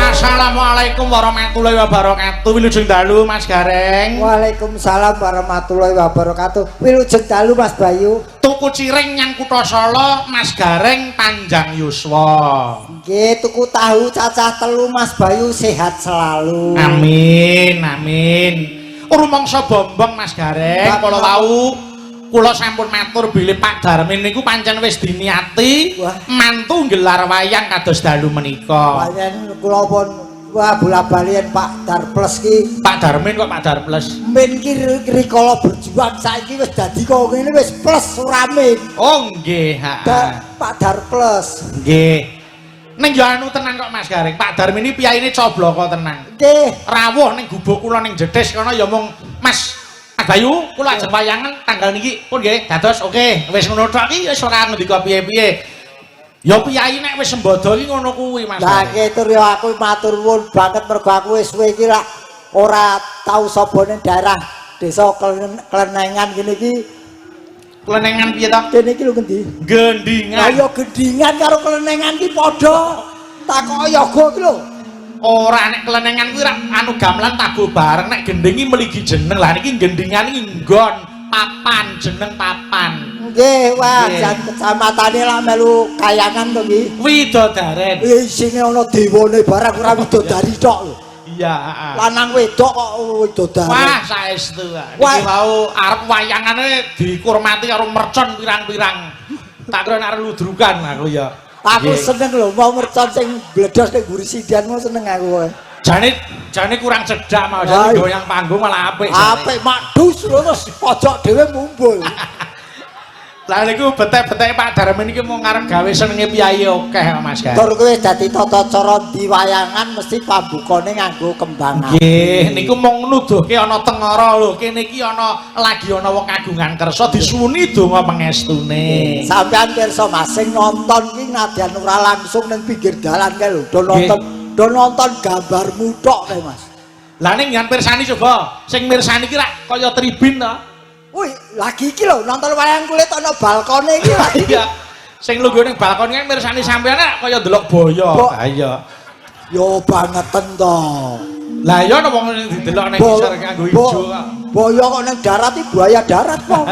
Assalamualaikum warahmatullahi wabarakatuh. Wilujeng dalu Mas Gareng. Waalaikumsalam warahmatullahi wabarakatuh. Wilujeng dalu Mas Bayu. Tuku cireng nyang kutha Solo, Mas Gareng panjang yuswa. Nggih, tuku tahu cacah telu Mas Bayu sehat selalu. Amin, amin. Rumangsa bombong Mas Gareng, kala wau kula sampun matur bilih Pak Darmin niku pancen wis diniati mantu nggelar wayang kados dalu menika. Pancen kula pun wah bola-balian Pak Dar Plus ki. Pak Darmin kok Pak Dar Plus? Min ki rikala berjuang saiki wis dadi kok ngene wis plus ora min. Oh nggih, heeh. Pak Dar Plus. Nggih. Ning yo anu tenan kok Mas Gareng. Pak Darmin iki piyayine cobloko tenan. Nggih. Rawuh ning gubuk kula ning Jetis kono ya mung Mas Bayu, kula ajeng wayangan tanggal niki pun nggih dados oke. Wis ngono tok iki wis ora ngendika piye-piye. Ya piyayi nek wis sembodo iki ngono kuwi Mas. Lah nggih tur ya aku matur nuwun banget mergo aku wis suwe iki lak ora tau sapa ning daerah desa Klenengan kene iki. Klenengan piye to? Kene iki lho ngendi? Gendingan. Lah ya gendingan karo klenengan ki padha. Takoki yoga ki lho. Ora, nek klenengan kuwi rak anu gamelan tabuh bareng, nek gending iki meligi jeneng. Lah niki gendingan iki nggon papan, jeneng papan. Nggih, wah jan kecamatane lak melu kayangan to ki. Widodaren. Isine ana dewane barang ora widodari tok lho. Iya, heeh. Lanang wedok kok widodari. Wah, saestu. Niki wau arep wayangane dikurmati karo mercon pirang-pirang. Tak kira nek arep ludrukan aku ya. Aku seneng lho mau mercon sing bledos ning mburi sidan mau seneng aku. Jane jane kurang cedhak mau jane goyang panggung malah apik. Apik makdus lho terus pojok dhewe mumbul. Lah niku betek-beteke Pak Darmin iki mau ngarep gawe senenge piyayi akeh Mas Gareng. Tur kowe dadi tata cara diwayangan mesti pambukane nganggo kembang api. Nggih, niku mung nuduhke ana tengara lho. Kene iki ana lagi ana wong kagungan kersa disuwuni donga pangestune. Sampeyan pirsa Mas sing nonton ki nadyan ora langsung ning pinggir dalan kae lho, do nonton gambarmu tok kae Mas. Lah ning yen pirsani coba, sing mirsani ki rak kaya tribin to. Wih, lagi iki lho nonton wayang kulit ana balkone iki lagi. Iya. Sing lungguh ning balkon ki mirsani sampeyan rak kaya ndelok boyo. Ha iya. Yo bangeten to. Lah iya ana wong didelok ning ngisor nganggo ijo kok. Boyo kok ning darat iki buaya darat kok.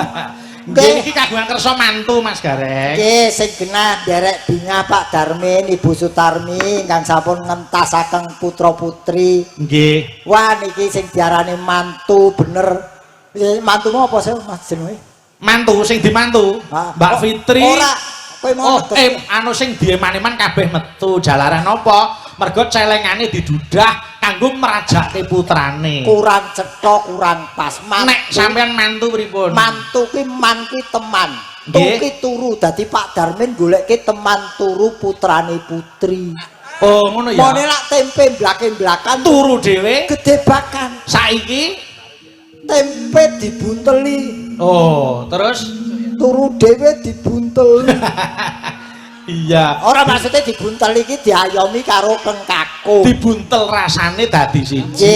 Nggih iki kagungan kersa mantu Mas Gareng. Nggih sing genah nderek bingah Pak Darmin, Ibu Sutarmi ingkang sampun ngentasaken putra-putri. Nggih. Wah niki sing diarani mantu bener. Mantumu apa sih Mas jenenge? Mantu sing dimantu Mbak Fitri. Ora, kowe mau anu sing dieman-eman kabeh metu jalaran apa? Mergo celengane didudah kanggo merajake putrane. Kurang cetha, kurang pas. Mantu, nek sampean mantu pripun? Mantu ki man ki teman. Tu ki turu. Dadi Pak Darmin goleke teman turu putrane putri. Oh, ngono ya. Mone lak tempe mblake-mblakan turu dhewe gede bakan. Saiki tempe dibunteli. Oh, terus turu dhewe dibunteli. Iya. Ora maksudnya dibunteli iki diayomi karo kengkaku. Dibuntel rasane dadi siji.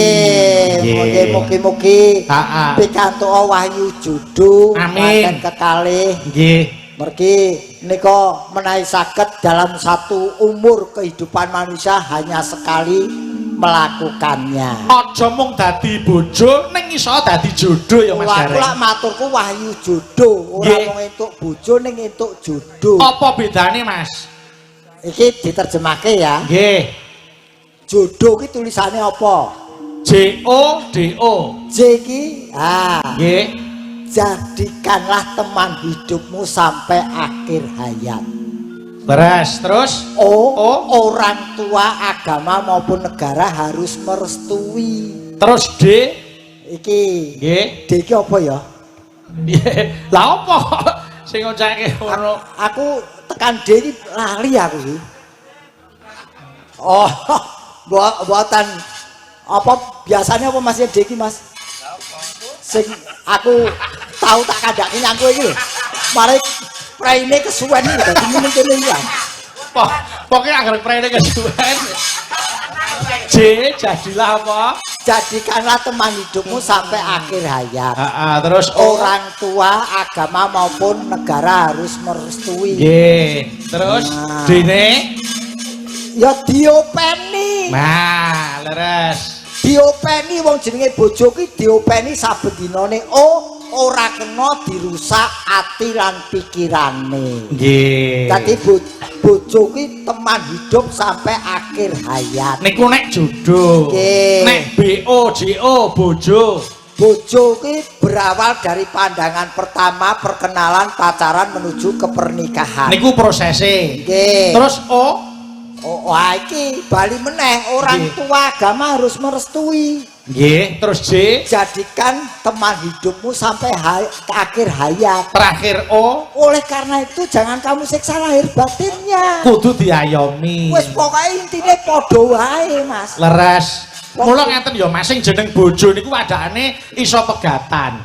Nggih, mugi-mugi pikantuk wahyu judu amin kekalih. Nggih. Mergi nika menawi saged dalam satu umur kehidupan manusia hanya sekali melakukannya. Aja mung dadi bojo, ning iso dadi jodoh ya, Mas Aku Gareng. lak maturku wahyu jodoh, ora mung entuk bojo ning entuk jodoh. Apa bedane, Mas? Iki diterjemahke ya. Nggih. Jodoh ki tulisane apa? J O D O. J ki ah, Nggih. jadikanlah teman hidupmu sampai akhir hayat. Beres, terus O, O. orang tua, agama maupun negara harus merestui. Terus D. Iki Nggih. D iki apa ya? Lah apa sing ngocake ngono? Aku tekan D iki lali aku iki. Oh, mboten. Apa biasanya apa Mas D iki, Mas? Sing aku tahu tak kandhake nyang kowe iki lho. Mari preine kesuwen iki dadi ning kene iki. Pokoke anggere prene kesuwen. J, jadilah apa? Jadikanlah teman hidupmu sampai akhir hayat. Heeh, terus O. Orang tua, agama maupun negara harus merestui. Nggih. Terus Nah. D-ne? Ya diopeni. Nah, leres. Diopeni, wong jenenge bojo ki diopeni saben dinane. Oh, ora kena dirusak ati lan pikirane. Nggih. Dadi bojo ki teman hidup sampai akhir hayat. Niku nek jodoh. Nggih. Nek B O J O, bojo. Bojo ki berawal dari pandangan pertama, perkenalan, pacaran menuju ke pernikahan. Niku prosese. Nggih. Terus O. Oh, wah, iki bali meneh, orang tua, agama harus merestui. Nggih, terus J. Jadikan teman hidupmu sampai ke akhir hayat. Terakhir O. Oleh karena itu jangan kamu siksa lahir batinnya. Kudu diayomi. Wis pokoke intine padha wae, Mas. Leres. Mula ngeten ya, Mas, sing jeneng bojo niku wadakane iso pegatan.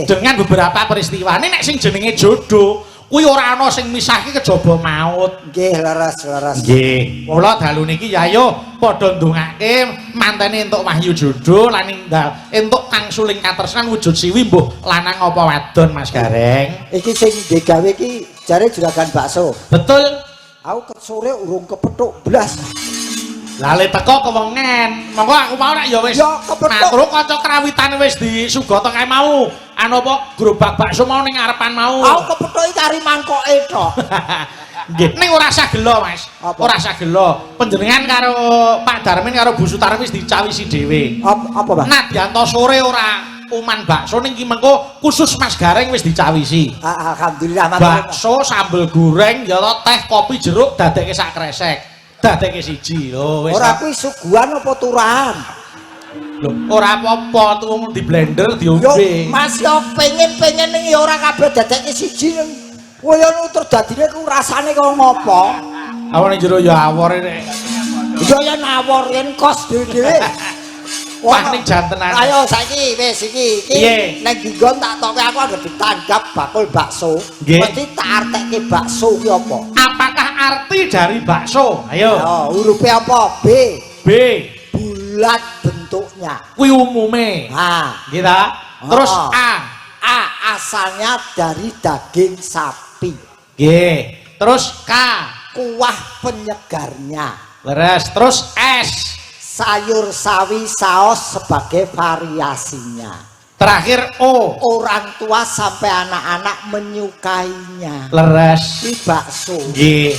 Dengan beberapa peristiwa. Ini nek sing jenenge jodoh, kuwi ora ana sing misahke kejaba maut. Nggih, leres, leres. Nggih. Mula dalu niki ya ayo padha ndongake mantene entuk wahyu jodoh lan enggal entuk kang suling katresnan wujud siwi, mbuh lanang apa wadon, Mas Gareng. Iki sing digawe iki jare juragan bakso. Betul. Aku ket sore urung kepethuk blas. Lale teko kewengen. Monggo aku mau nek ya wis. Ya, kepethuk. Matur kanca krawitan wis disugata kae mau. Anu apa gerobak bakso mau ning ngarepan mau. Aku kepethuk iki kari mangkoke tok. Nggih, ning ora usah gelo, Mas. Apa? Ora usah gelo. Panjenengan karo Pak Darmin karo Bu Sutarmi wis dicawisi dhewe. Apa, apa, Pak? Nadyan sore ora uman bakso, ning ki mengko khusus Mas Gareng wis dicawisi. Alhamdulillah, matur. Bakso, sambel goreng, ya toh, teh, kopi, jeruk dadekke sak kresek. Dadekke siji lho wis. Ora, kuwi suguhan apa turahan? Lho, ora apa-apa, tuwung di blender Yo diombe. Mas yo pengen-pengen ning ya ora kabeh dadekke siji ning. Kowe yo nutur dadine ku rasane kaya ngopo? Awon ning jero ya awore nek. Ya yen awor yen kos dhewe-dhewe. Wah, ning jantenan. Ayo saiki wis iki iki Piye? Ning nggon tak toke aku anggere ditanggap bakul bakso. Nggih. Mesti tak artekke bakso ki apa? Apakah arti dari bakso? Ayo. Ayo, hurufe apa? B. B. Bulat bentuknya. Kuwi umume. Nah, Nggih ta? Terus Oh. A. A, asalnya dari daging sapi. Nggih. Terus K. Kuah penyegarnya. Leres. Terus S. Sayur sawi saus sebagai variasinya. Terakhir O. Orang tua sampai anak-anak menyukainya. Leres. Ini bakso. Nggih.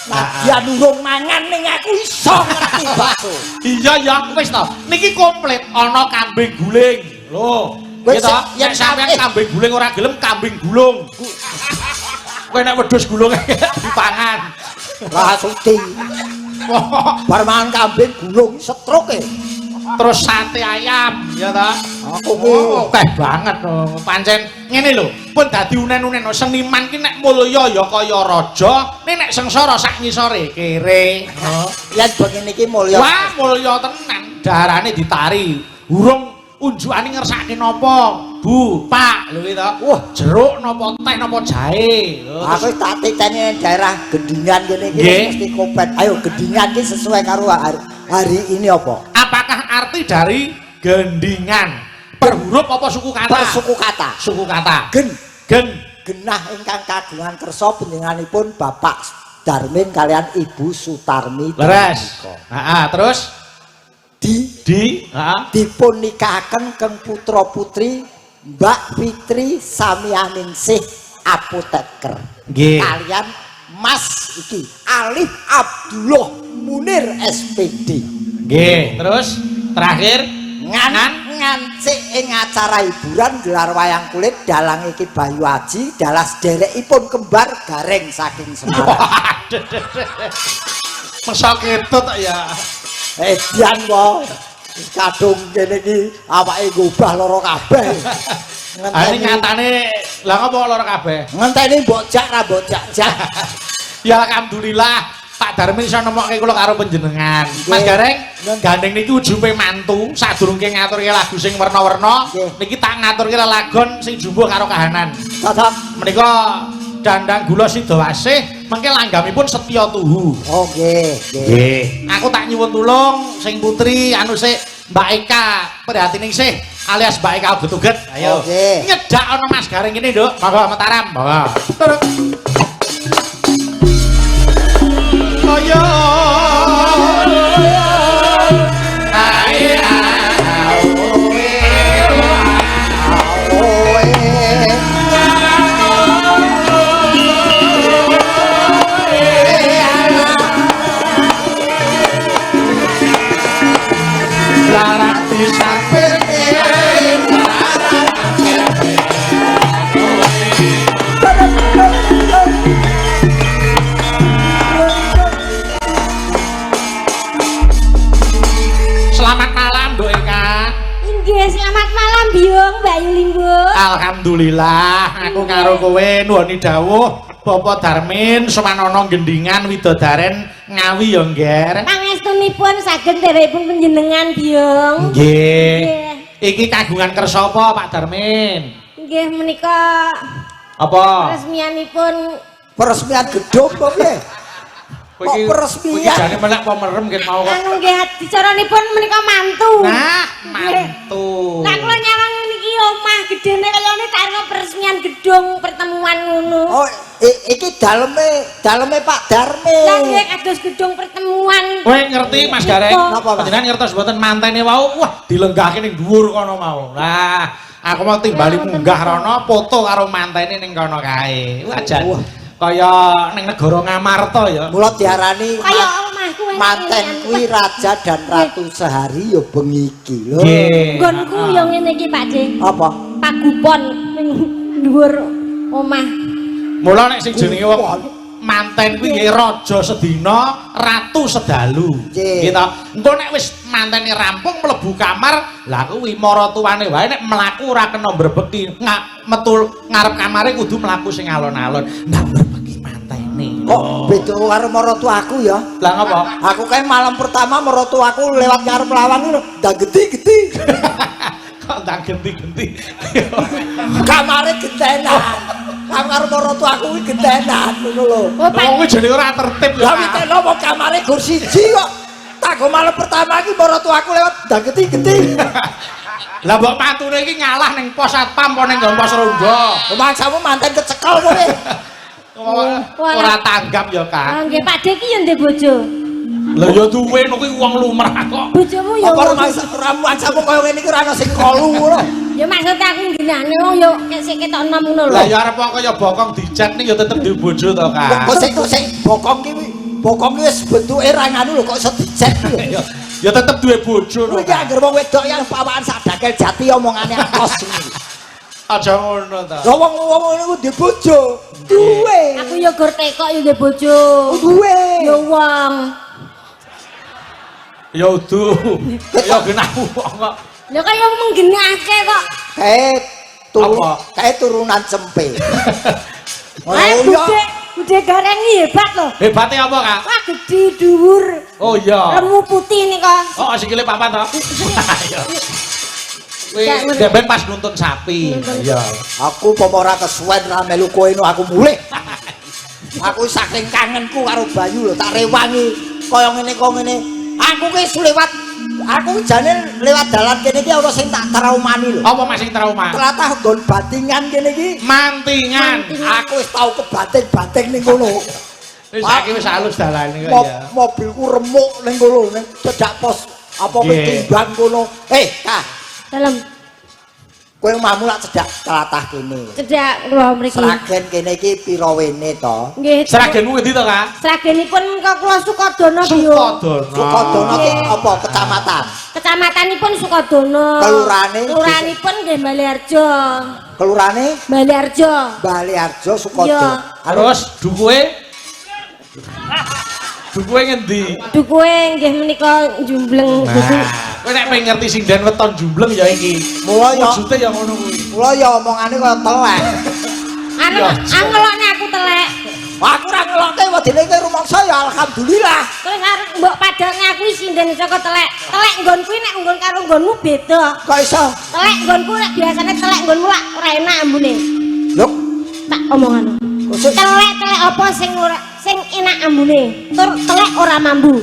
Nadyan urung mangan ning aku iso ngerti bakso. Iya ya, wis to. Niki komplit ana kambing guling. Lho. Wis, Nggih to? yen Nek sampean kambing guling ora gelem, kambing gulung. Kowe nek wedhus gulung dipangan. Lah suti. Bar mangan kambing gulung stroke. Terus sate ayam, ya ta? Aku ki Oh, akeh banget to. Pancen ngene lho, pun dadi unen-unen seniman ki nek mulya ya kaya raja, nek nek sengsara sak ngisore kere. Oh. Yen bengi niki mulya. Wah, mulya tenan. Darane ditari. Urung unjukane ngersake napa? Bu, Pak, lho iki to. Wah. Jeruk napa teh napa jahe. Lho, Aku tak titeni ning daerah Gendingan kene iki mesti kompet. Ayo, Gendingan ki sesuai karo hari ini apa? Apakah arti dari gendingan? Per huruf apa suku kata? Per suku kata. Suku kata. Gen. Gen. Genah ingkang kagungan kersa panjenenganipun Bapak Darmin kalian Ibu Sutarmi. Leres. Heeh, terus Di Di, heeh. Dipun nikahaken keng putra putri Mbak Fitri Samianingsih apoteker. Nggih. Kalian Mas iki Alif Abdullah Munir SPD. Nggih, terus terakhir Ngan ngancik ing acara hiburan gelar wayang kulit dalang iki Bayu Aji dalas derekipun kembar Gareng saking Semarang. Masa ketut ya. Edian kok. Wis kadung kene iki awake ngubah lara kabeh. Ah, ini nyatane lah ngopo lara kabeh? Ngenteni mbok jak ra mbok jak-jak. Ya alhamdulillah Pak Darmin iso nemokke kula karo panjenengan. Mas Gareng, gandeng niki ujupe mantu sadurunge ngaturke lagu sing werna-werna, niki tak ngaturke lelagon sing jumbuh karo kahanan. Cocok. Menika Dandang Gula Sidawasih mengke langgamipun Setya Tuhu. Oh nggih, nggih. Aku tak nyuwun tulung sing putri anu sik Mbak Eka Prihatiningsih alias Mbak Eka Uget-uget. Ayo. Oke. Nyedak ana Mas Gareng kene, Nduk. Monggo Mataram. Monggo. Turut. Ayo. Ae Oe. Larak disapir. Selamat malam, Nduk Eka. Inggih, selamat malam Biyung, Mbak Yulimbo. Alhamdulillah, aku karo kowe nuwuni dawuh Bapak Darmin sowanana gendingan widodaren Ngawi ya, Ngger. Pangestunipun saged nderepun panjenengan Biyung. Nggih. Nggih. Iki kagungan kersa apa Pak Darmin? Nggih menika Apa? peresmianipun Peresmian gedung apa piye? Kowe iki Kok peresmian? Kowe iki jane melek apa merem ket mau kok. anu nggih dicaranipun menika mantu. Nah, mantu. Lah kula nyawang niki omah gedene kayane tak arep peresmian gedung pertemuan ngono. Oh, iki daleme Pak Darmin. Lah nggih kados gedung pertemuan. Kowe ngerti Mas Gareng? Napa, Mas? Panjenengan ngertos mboten mantene wau, wah dilenggahke ning dhuwur kono mau. Lah, aku mau timbali munggah rono foto karo mantene ning kono kae. Wah jan. Wah. Kaya ning negara Ngamarta ya. Mula diarani Kaya omahku enak manten ngene. kuwi raja dan ratu sehari ya bengi iki lho. Nggih. Nggonku ya ngene iki Pak De. Apa? Pagupon ning dhuwur omah. Mula nek sing jenenge wong manten kuwi nggih raja sedina, ratu sedalu. Nggih. Nggih to. Engko nek wis mantene rampung mlebu kamar, lah kuwi maratuwane wae nek mlaku ora kena mbrebeki, metu ngarep kamare kudu mlaku sing alon-alon. Ndak mbrebeki mantene. Kok beda karo maratuaku ya? Lah ngopo? Aku kae malam pertama maratuaku lewat ngarep lawang ngono, ndak genti-genti. Kok ndak genti-genti. Kamare gentenan. Aku karo maratuaku kuwi gentenan ngono lho. Oh Pak Wong kuwi jenenge ora tertib Lah witeno wong kamare gur siji kok. Tak go malam pertama iki maratuaku lewat ndak genti-genti. Lah mbok mantune iki ngalah ning pos satpam apa ning nggon pos ronda. Mangsamu manten kecekel kowe. Ora tanggap ya, Kak. Ah nggih Pak De ki ya ndek bojo. Lah ya duwe no kuwi wong lumrah kok. Bojomu ya. Apa rumangsamu kaya ngene iki ora ana sing kolu ngono. Ya maksud aku nggenane wong ya sik ketok enom ngono lho. Lah ya arep kaya bokong dicat ning ya tetep duwe bojo to, Kak. Kok sik bokong ki bokong ki wis bentuke ra nganu lho kok iso dicet lho. Ya tetep duwe bojo to. Kuwi ki anggere wong wedok yang pawaan sak dakel jati omongane akos ngene. Aja ngono to. Lah wong-wong ngene ku duwe bojo. Duwe. Aku ya gur tekok ya ndek bojo. Duwe. Ya wong. Ya udu. Ya genah wong kok. Lha kaya menggenahke kok. Kae turu Apa? kae turunan cempe. Oh Ae iya. bude Gareng iki hebat lho. Hebate apa, Kak? Wah gedhi dhuwur. Oh iya. Lemu putih nika. Oh, sikile papan to. Ayo. Kuwi Gak ngono. demben pas nuntun sapi. Iya. Aku pomo ora kesuwen ra melu kowe no aku mulih. Aku saking kangenku karo Bayu lho tak rewangi kaya ngene kaya ngene. Aku ki lewat aku jane lewat dalan kene iki ana sing tak traumani lho. Apa Mas sing trauma? Tlatah nggon batingan kene iki. Mantingan. Aku wis tau kebating-bating ning kono. Wis saiki wis halus dalane kok ya. Mobilku remuk ning kono ning cedhak pos Apa kowe timbang kono? Eh, Kak, Dalem kowe omahmu lak cedhak tlatah kene. Cedhak kula mriki. Sragen kene iki pira wene to? Nggih. Sragenmu ngendi to, Kak? Sragenipun kok kula Sukodono, Biyo. Sukodono. Sukodono ki apa kecamatan? Kecamatanipun Sukodono. Kelurahane? Kelurahanipun nggih Baleharjo. Kelurahane Baleharjo. Baleharjo Sukodono. Iya. Terus dukuhe? Dukuhe ngendi? Dukuhe nggih menika jumbleng duku. Nah, kowe nek pengen ngerti sinden weton jumbleng ya iki. Mula ya Wujude ya ngono kuwi. Mula ya omongane kaya telek. Arep ngelokne aku telek. Wah, aku ora ngelokke wedine kowe rumangsa ya alhamdulillah. Terus arep mbok padane aku sinden saka telek. Telek nggon kuwi nek nggon karo nggonmu beda. Kok iso? Telek nggonku nek biasane telek nggonmu lak ora enak ambune. Lho, Tak omongan. kok sik Telek-telek apa sing ora sing enak ambune? Tur telek ora mambu.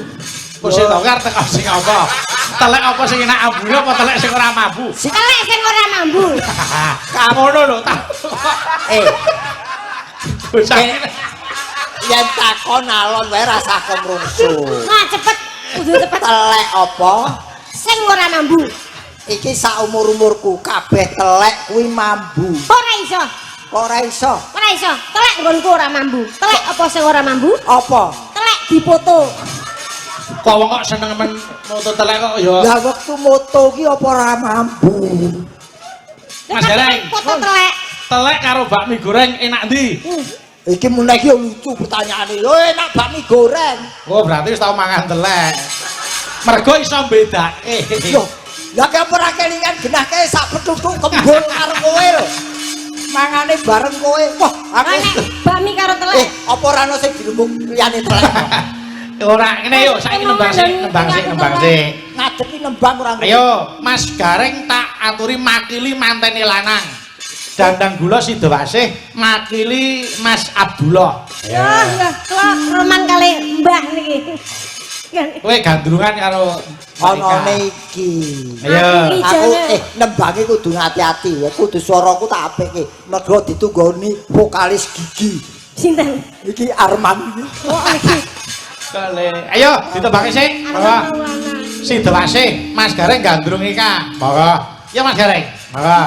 Kok sing tau arep teko sing apa? Telek apa sing enak ambune apa telek sing ora mambu? Telek sing ora mambu. Ngono lho ta. eh Bocah yen takon alon wae rasah kemrungsu. Nah, cepet kudu cepet. Telek apa? Sing ora mambu. Iki saumur-umurku kabeh telek kuwi mambu. Ora iso. Kok ora iso? Ora iso. Telek nggonku ora mambu. Telek apa sing ora mambu? Apa? Telek dipoto. Kok wong kok seneng men moto telek kok ya. Lah wektu moto ki apa ora mambu? Mas Gareng. Foto telek. Telek karo bakmi goreng enak ndi? Iki meneh iki lucu pertanyaane. Lho enak bakmi goreng. Oh, berarti wis tau mangan telek. Mergo iso mbedake. Loh, lah ki apa ora kelingan genah kae sak pethuthuk kembul karo kowe lho. Mangane bareng kowe. Wah, aku Nek bakmi karo telek. Apa ora ono sing dirembug liyane telek? Ora, ngene yo saiki nembang sik, nembang sik, nembang sik. Ngadeki nembang ora ngerti. Ayo, Mas Gareng tak aturi makili mantene lanang. Dandang gula Sidowasih makili Mas Abdullah. Ya, ya, kula roman kali mbah niki. Kowe gandrungan karo Onone iki. Ayo. Aku nembange kudu ngati-ati, ya kudu swaraku tak apike. Mergo ditunggoni vokalis gigi. Sinten? Iki Arman iki. Oh, iki. Kale. Ayo ditembake sik. Monggo. Sidowasih, Mas Gareng gandrung iki, Kak. Monggo. Ya Mas Gareng. Monggo.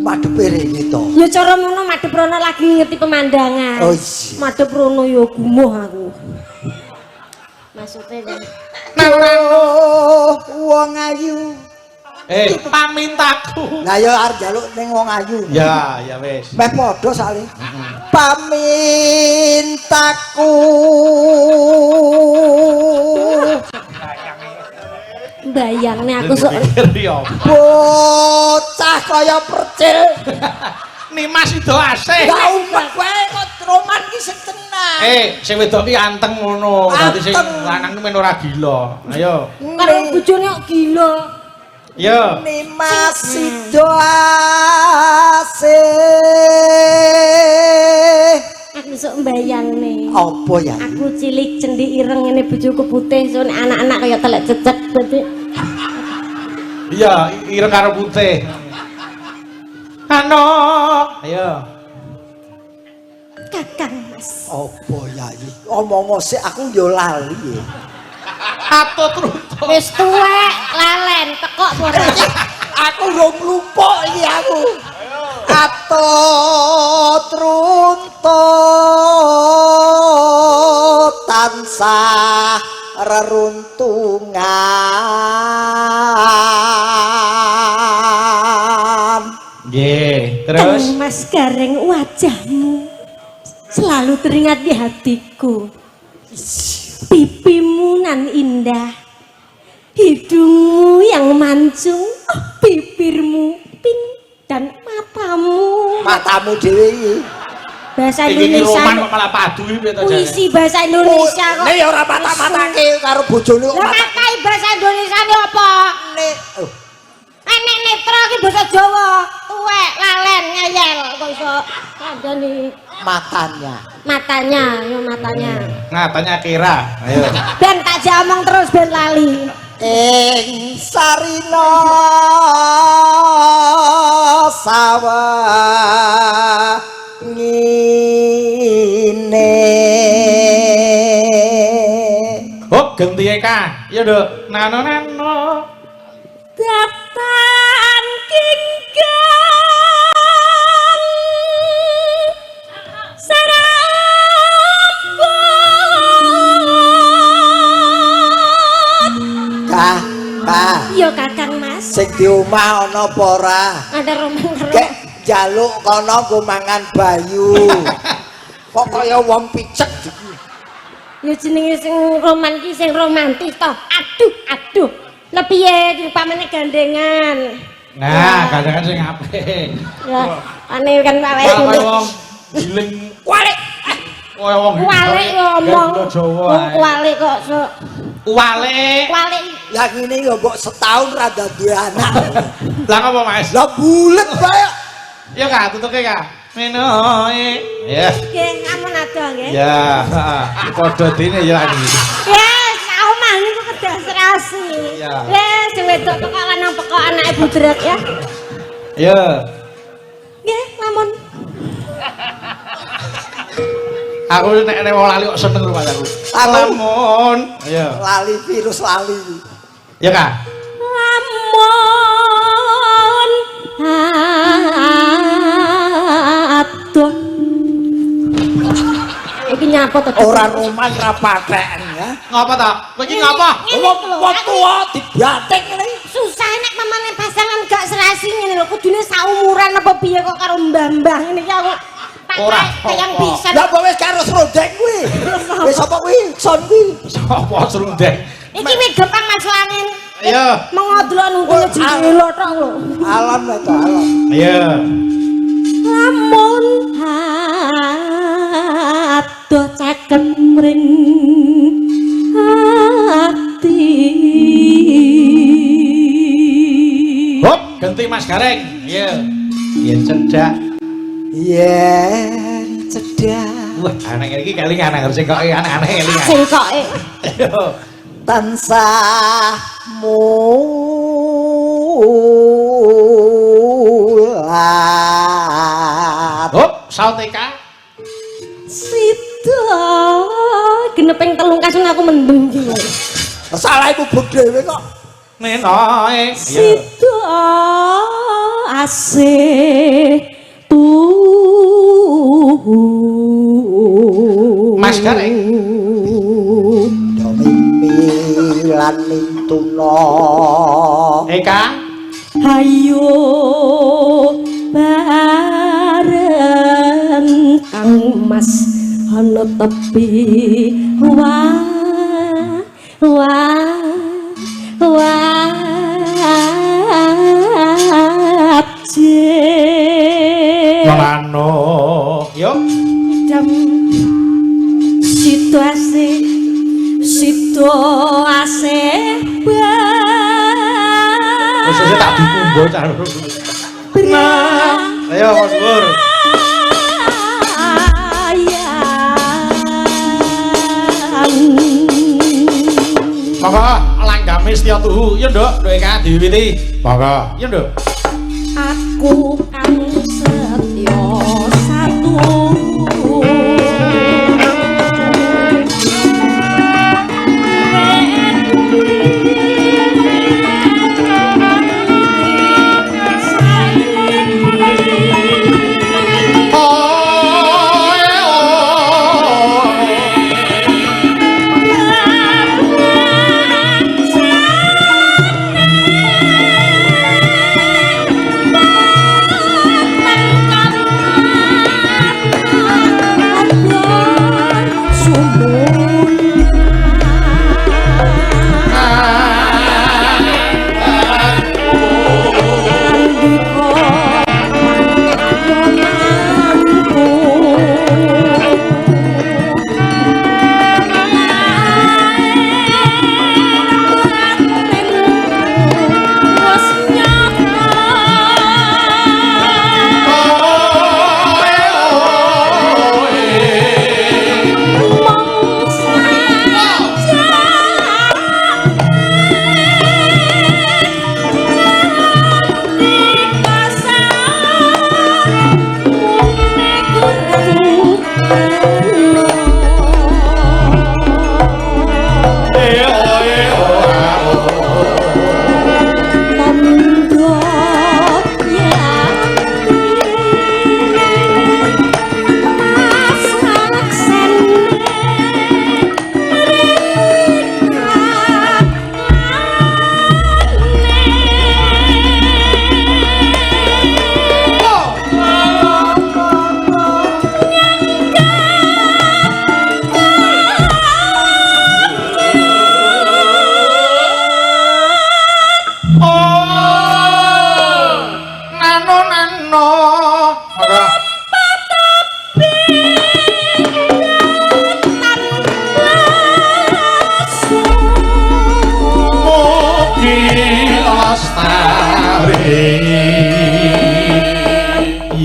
Madhepe rene to. Ya cara ngono madhep rono lagi ngerti pemandangan. Oh iya. Madhep rono ya gumoh aku. Maksudnya kan. Oh, wong ayu. Pamintaku. Lah ya arep njaluk ning wong ayu. Ya, ya wis. Meh padha sale. Pamintaku. Bayangne aku sok Pikir ya. Bocah kaya percil. Nimas Sidowasih. Lah umek kowe kok roman ki sing tenang. Sing wedok ki anteng ngono. Dadi sing Anteng. lanang ki men ora gila. Ayo. karo bojone kok gila. Yo. Nimas Sidowasih. Aku sok mbayangne. Apa ya? Aku cilik cendik ireng ngene bojoku putih, so nek anak-anak kaya telek cecek berarti. Iya, ireng karo putih. Ano. Ayo. Kakang Mas. Apa ya? Omong sik aku yo lali. Ya. Atut runtut. Wis tuwek, lalen, tekok apa ora? Aku rong lupa iki aku. Atut runtut tansah reruntungan. Nggih, terus Kang Mas Gareng wajahmu selalu teringat di hatiku. Pipimu nan indah, hidungmu yang mancung, oh, bibirmu pink dan matamu. Matamu dhewe iki. Bahasa iki ki Indonesia. roman kok malah padu iki piye to jane? Puisi bahasa Indonesia kok. Nek ya ora mata-matake karo bojone kok Lah matai bahasa Indonesia ni apa? matane. Oh, Nek netra ki basa Jawa, tuwek, lalen, ngeyel kok iso kandhani matanya. matanya, yo matanya. Ngatanya kira. Ayo. Ben tak jak omong terus ben lali. Ing sarina sawah ngene. Hop Genti Eka. Ya, Nduk. Nano nano. Datan kingkang sarambut. Kah, kah. Iya Kakang Mas. Sing di omah ana apa ora? Ada roman karo. Kek njaluk kono nggo mangan bayu. Kok kaya wong picek iki. Ya jenenge sing roman ki sing romantis toh. Aduh, aduh. Lah piye iki pamane gandengan. Nah, gandengan sing apik. Ya, ane kan awake Kaya dhewe. wong giling Kualik. kaya wong Kualik ngomong. Jawa. Wong kualik kok sok. Kualik. Kualik. Lah ngene ya mbok setahun ra duwe anak. Lah ngopo, Mas? Lah bulet bae. Ya Kak, tutuke Kak. Menoe. Ya. Nggih, ampun adoh nggih. Ya, heeh. Padha dene ya lagi. Yes, omah niku kedah serasi. Iya. Yes, sing wedok pekok lanang pekok anake budrek ya. Ya. Nggih, lamun. Aku nek nek wong lali kok seneng rumah aku. Aku Lamun. Ayo. lali virus lali. Ya Kak. Lamun adoh. Iki nyapa to? Ora roman ra patheken ya. Ngapa ta? Kowe iki ngapa? Wong wong tuwa dibatik ngene. Susah nek mamane pasangan gak serasi ngene lho, kudune saumuran apa piye kok karo mbah-mbah ngene iki aku. Ora, Kayang apa. pisan. Lah kok wis karo srondeng kuwi. Wis apa kuwi? Son kuwi. Sapa srundeng? Iki wit gepang masuk angin. Ayo. Mengodelok nunggu jendela tok lho. Alon wae to alon. Ayo. Lamun adoh caket mring ati. Hop, ganti Mas Gareng. Iya. Yen cedak. Yen cedhak Wah, anak iki kelingan harus sing kok aneh-aneh kelingan. Sing koke Ayo. tansah mulat. Hop, saut Eka. sida geneping telung kasung aku mendem iki. Salah iku buk dhewe kok. Nenoe. Ayo. Sida asih tuhu. Mas Gareng. Do mimpi lan mintuna. Eka. Hayo bareng Kang Mas ana tepi wa wa wa Melano. Yo. Jam situasi situasi Wis wis tak dikumbo cah loro. Nah, ayo Mas Pur. Monggo langgame setya tuhu. Yo, Nduk, Nduk Eka diwiwiti. Monggo. Yo, Nduk. Aku kang setya satu. Oh, oh. Thank you.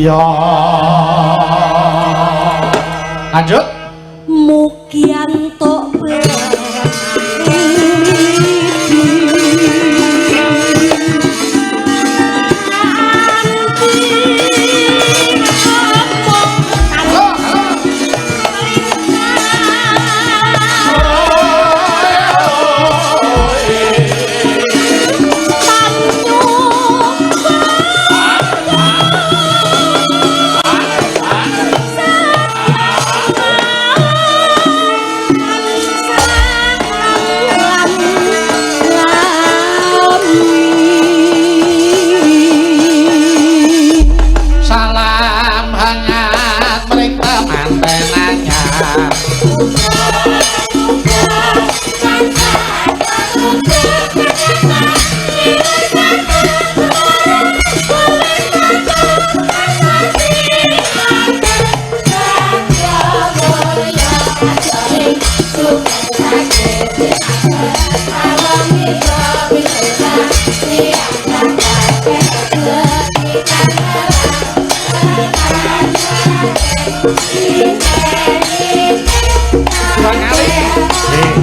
Iya. Lanjut. Mugi antuk Salam hangat mereka manten anyar. Dua kali. Nggih.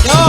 Yo.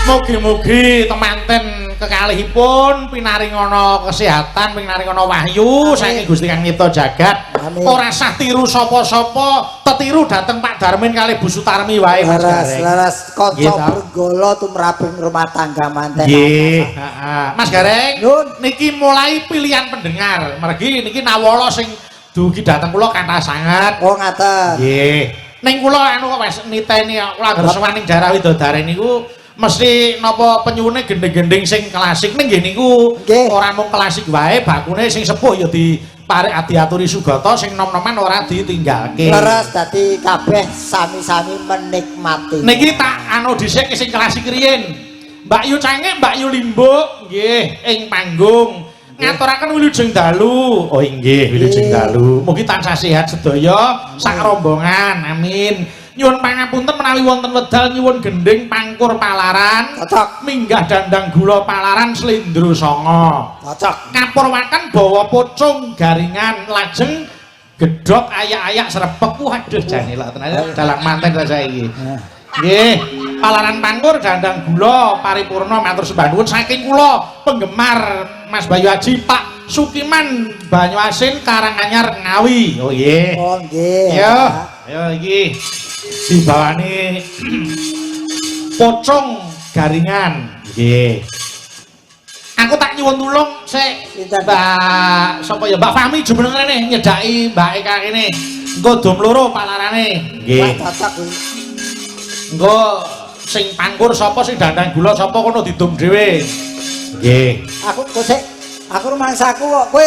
Mugi-mugi temanten kekalihipun pinaringana kesehatan, pinaringana wahyu saking Gusti Kang Nyipta jagat. Amin. Ora sah tiru sapa-sapa, tetiru dhateng Pak Darmin kalih Bu Sutarmi wae Mas Laras, Gareng. laras kanca Nggih, ta? Brenggala tumraping rumah tangga manten. Nggih, heeh. Mas Gareng, Nun. niki mulai pilihan pendengar. Mergi niki nawala sing dugi dhateng kula kathah sanget. Oh ngaten. Nggih. Ning kula anu kok wis niteni kula anggere sowan ning daerah Widodaren niku mesti napa penyuwune gending-gending sing klasik ning nggih niku ora mung klasik wae, bakune sing sepuh ya diparek diaturi sugata, sing nom-noman ora ditinggalke. Leres dadi kabeh sami-sami menikmati. Niki tak anu dhisik sing klasik riyin. Mbak Yu Cangik, Mbak Yu Limbuk nggih ing panggung ngaturaken wilujeng dalu. Oh inggih wilujeng dalu. Mugi tansah sehat sedaya sak rombongan. Amin. Nyuwun pangapunten menawi wonten wedal nyuwun gending pangkur palaran. Cocok. Minggah dandang gula palaran slendro sanga. Cocok. Kapurwaken bawa pocong garingan lajeng gedhok ayak-ayak srepek. Waduh jane lak tenan dalang manten ta saiki. Nggih, palaran pangkur dandang gula paripurna matur sembah nuwun saking kula penggemar Mas Bayu Aji Pak Sukiman Banyuasin Karanganyar Ngawi. Oh nggih. Oh nggih. Yo, ayo iki dibawani pocong garingan. Nggih. Aku tak nyuwun tulung sik Mbak sapa ya Mbak Fahmi jumeneng rene nyedhaki Mbak Eka kene. Engko dom loro palarane. Wah, cocok kuwi. Engko sing pangkur sapa sing dandang gula sapa kono didum dhewe. Nggih. Aku kok sik aku rumangsaku kok kowe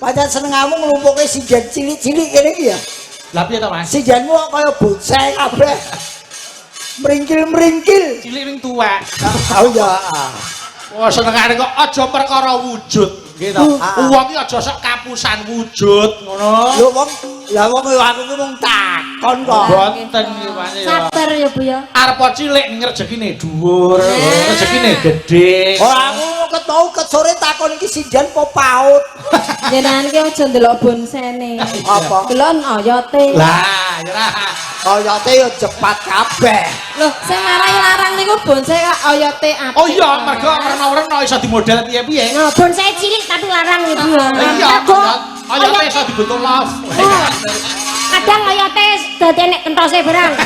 pancen senengamu nglumpuke sinden cilik-cilik kene iki ya. Lah piye to, Mas? Sindenmu kok kaya bonsai kabeh. Meringkil-meringkil. Cilik ning tuwek. Tau ya. Wah, senengane kok aja perkara wujud, nggih to. Wong iki aja sok kapusan wujud, ngono. Lho wong, lah wong aku ki mung takon kok. Mboten iki Mas ya. Sabar ya Bu ya. Arep cilik ning rezekine dhuwur, rezekine gedhe. Ora aku ketau ket sore takon iki sinden apa paut. Jenengan ki aja ndelok bonsene. Apa? Delon oyote. Lah, ya ora. Oyote yo jepat kabeh. Loh, sing marai larang niku bonsai kok oyote apik. Oh iya, mergo werna-werna iso dimodel piye-piye. Nah, bonsai cilik tapi larang ibu. Iya, oyote iso dibentuk love. Kadang oyote dadi enek kentose barang.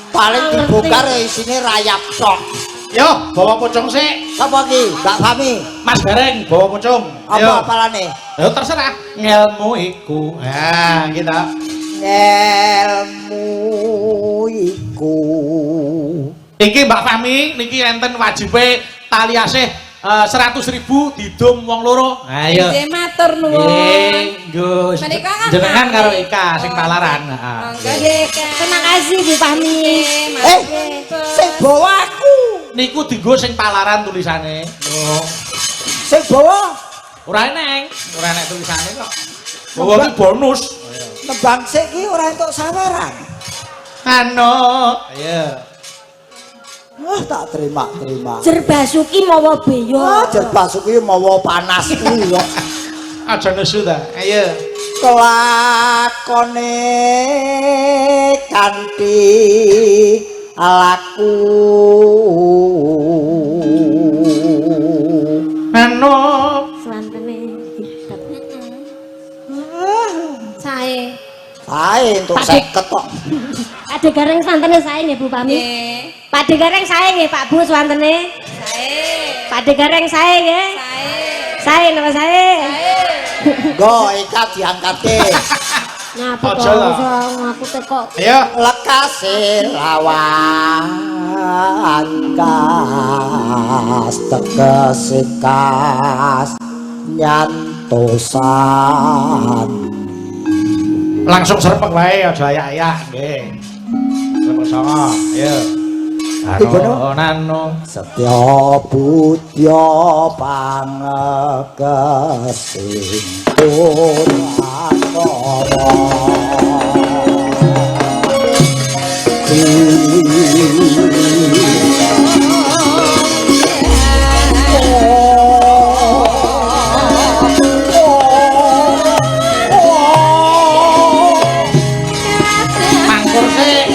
Paling dibongkar ya isine rayap tok. Yo, bawa pocong sik. Sapa ki? Mbak Fami. Mas Gareng, bawa pocong. Apa apalane? Ayo terserah. Ngelmu iku. Nah, kita. Ngelmu iku. Iki Mbak Fahmi niki enten wajibe tali asih 100.000 didum wong loro. Ayo. Nggih, matur nuwun. Nggih, nggo. Menika kan Jenengan karo Fahmi. Eka sing palaran. Heeh. Monggo nggih, Kak. Terima kasih Bu Fahmi. Eh, sing bawa aku. Niku dienggo sing palaran tulisane. Oh. Sing bawa Ora eneng, ora enek tulisane kok. Bawa ki bonus. nembang sik ki ora entuk saweran. Ano. Ayo. Wah, tak terima-terima. Jer Basuki mawa beyo. Wah, jer Basuki mawa panas kuwi kok. Aja nesu ta. Ayo. Kelakone kanthi laku. Ano. Swantene. Sae. Sae entuk Pak Dik. 50 kok. Pak De Gareng swantene sae nggih Bu Fahmi. Nggih. Pak De Gareng sae nggih Pak Bu swantene. Sae. Pak De Gareng sae nggih. Sae. Sae napa sae? Sae. Nggo Eka diangkatke. Nyapa Aja to lah. aku teko. Ayo. Lekase lawan kas tegese kas nyantosan. Langsung serpek wae aja ayak-ayak nggih. Serpek songo. Ayo. Tibono. Nano, nano. Setya budya pangegesing purakara. Mangkur sik.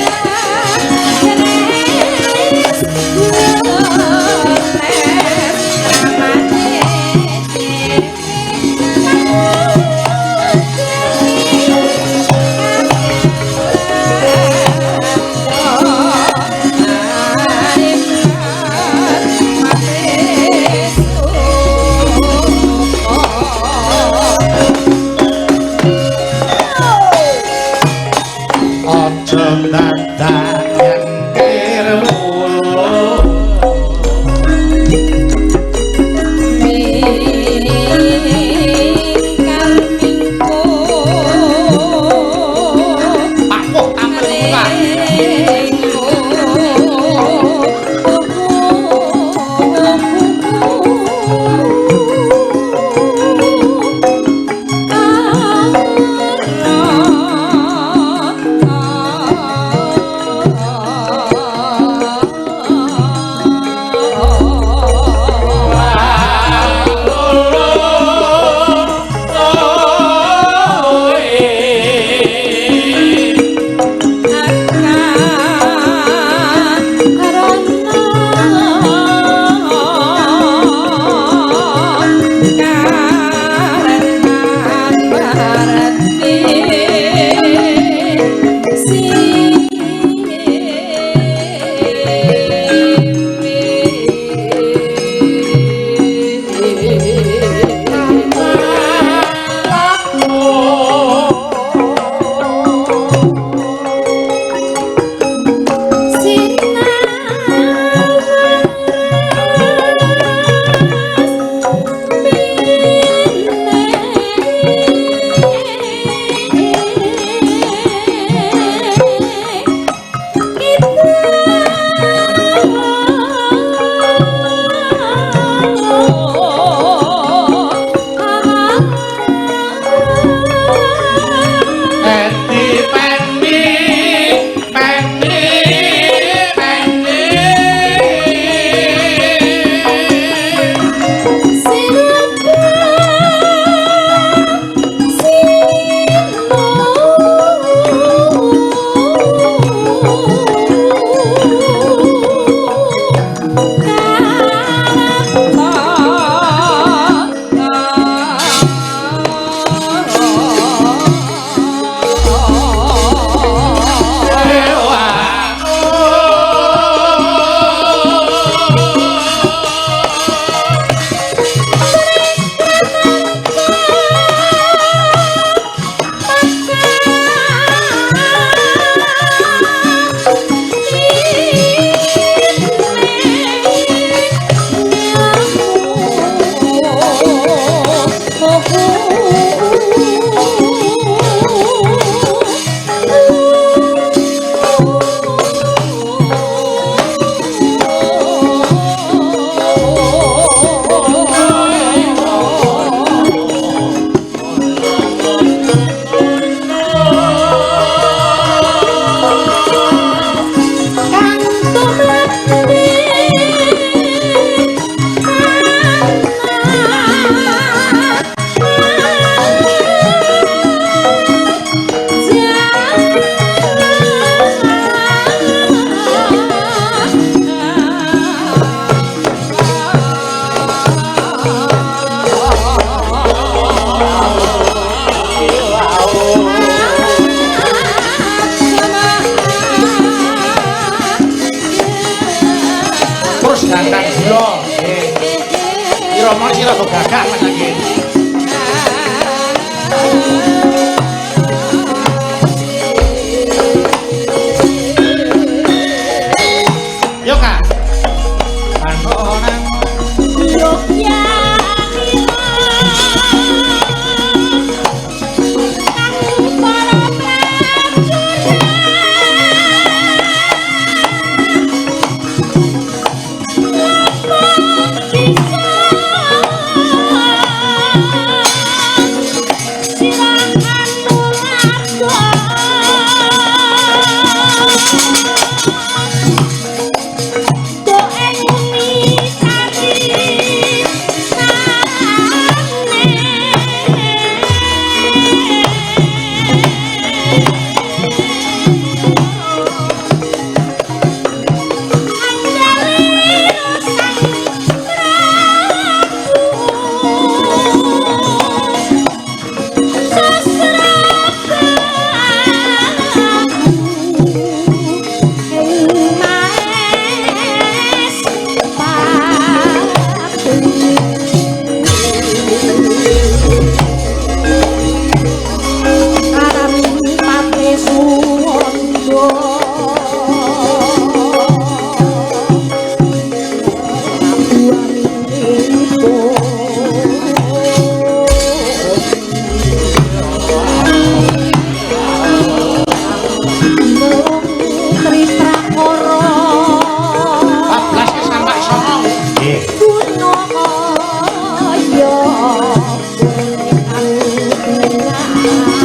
Aduh.